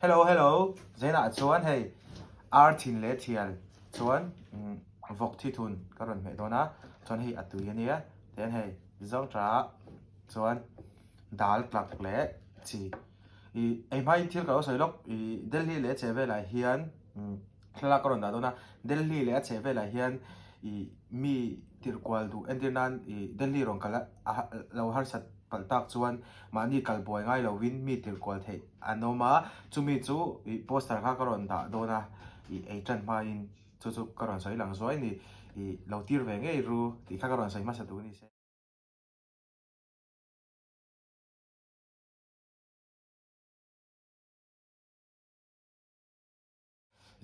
Hello hello Zainah chuan hei ar thin leh thial chuan vawk thi thun ka rawn hmeh dawn a chuan hei a tui ania tihian hei zawngṭah chuan dal tlak leh chi ih ei hmain thil ka lo sawi lawk ih Delhi leh a chheh velah hian thlalak ka rawn dah dawn a Delhi leh a chheh velah hian ih mi tirh kual duh entir nan ih Delhi rawn kal a lo harsat palh tak chuan mahni kal buai ngai lovin mi tirh kual theih an awm a chumi chu ih poster kha ka rawn dah dawn a ih ei tan hmain chu chu ka rawn sawi lang zuai a ni ih lo tir ve ngei ru tih kha ka rawn sawi hmasa duh a ni se.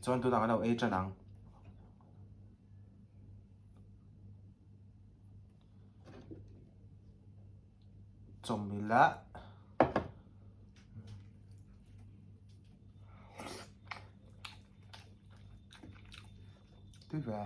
Chuan tunah kan lo ei tan ang. Chawmila. Tui ve.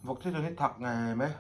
Vawk thil hi thak ngei mai.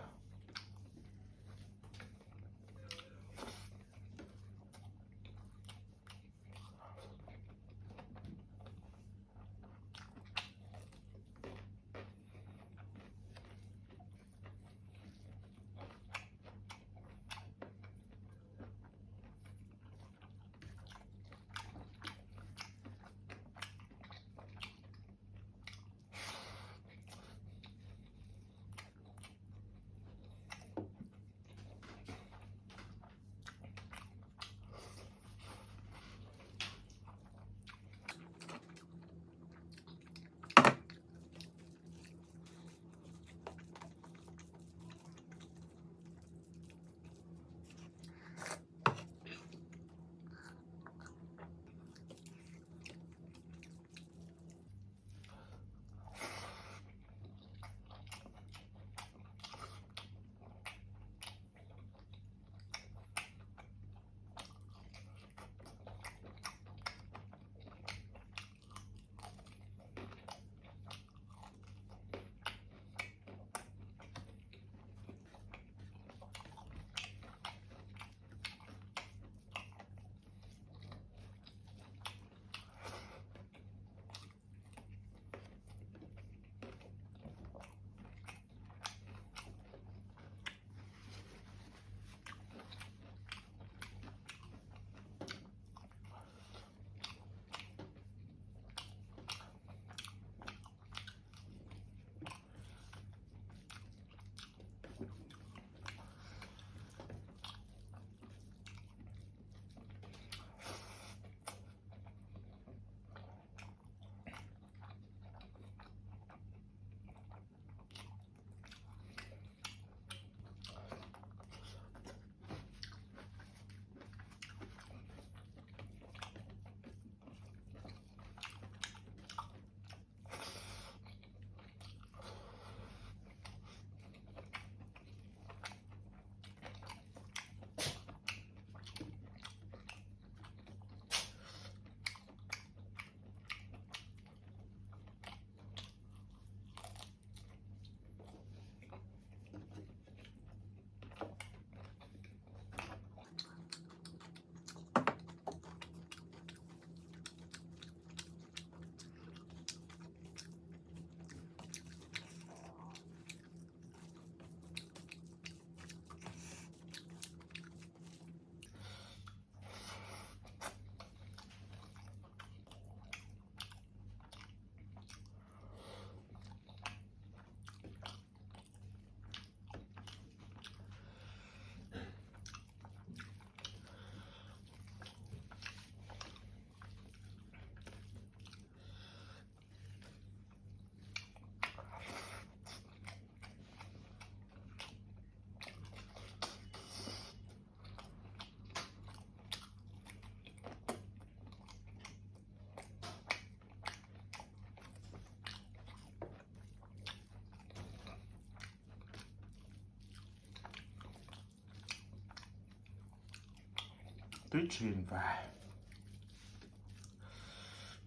Tui thin ve.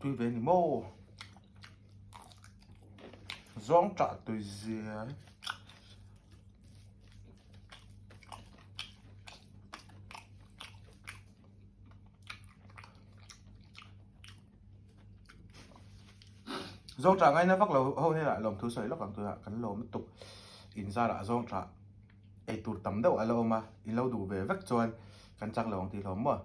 Tui ve ni maw. Zawng tah tui zia. Zawng tah ngaina vak lo ho hnenah lawmthu sawi lawk ang tunah kan lawm lutuk inzarah zawng tah eitur tam deuh a la awm a in lo duh ve vek chuan kan chak lo ang tih hlawm maw.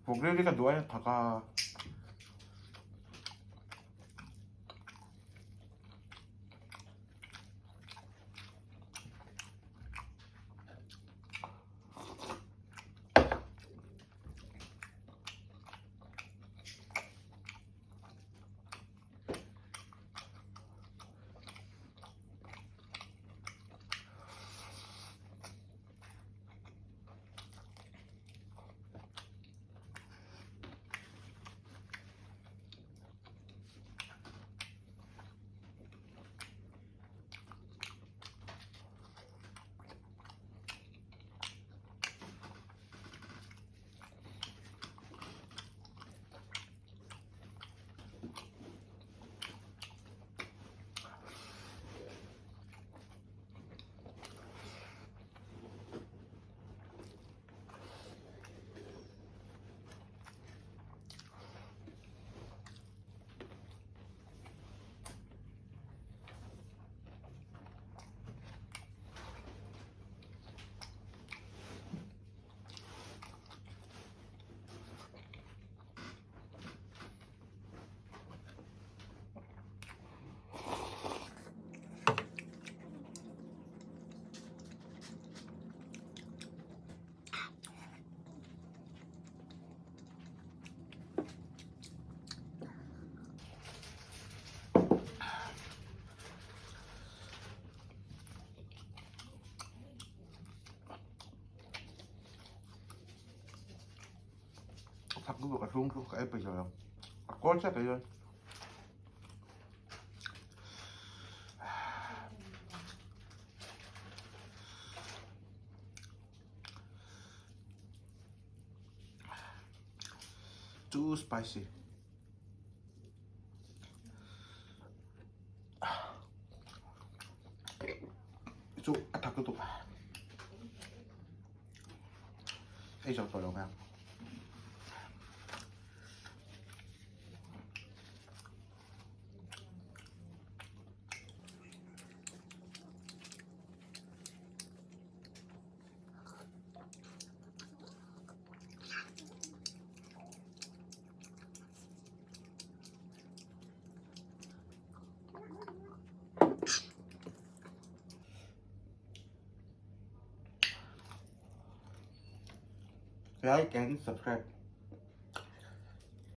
Vawk ril hi ka duai a thak a. Thak lutuk a hlung chu ka ei peih lo a kawl chiah kei chuan. Too spicy. Chu a thak lutuk. Ei zo tawh lo mai ang. Like and subscribe.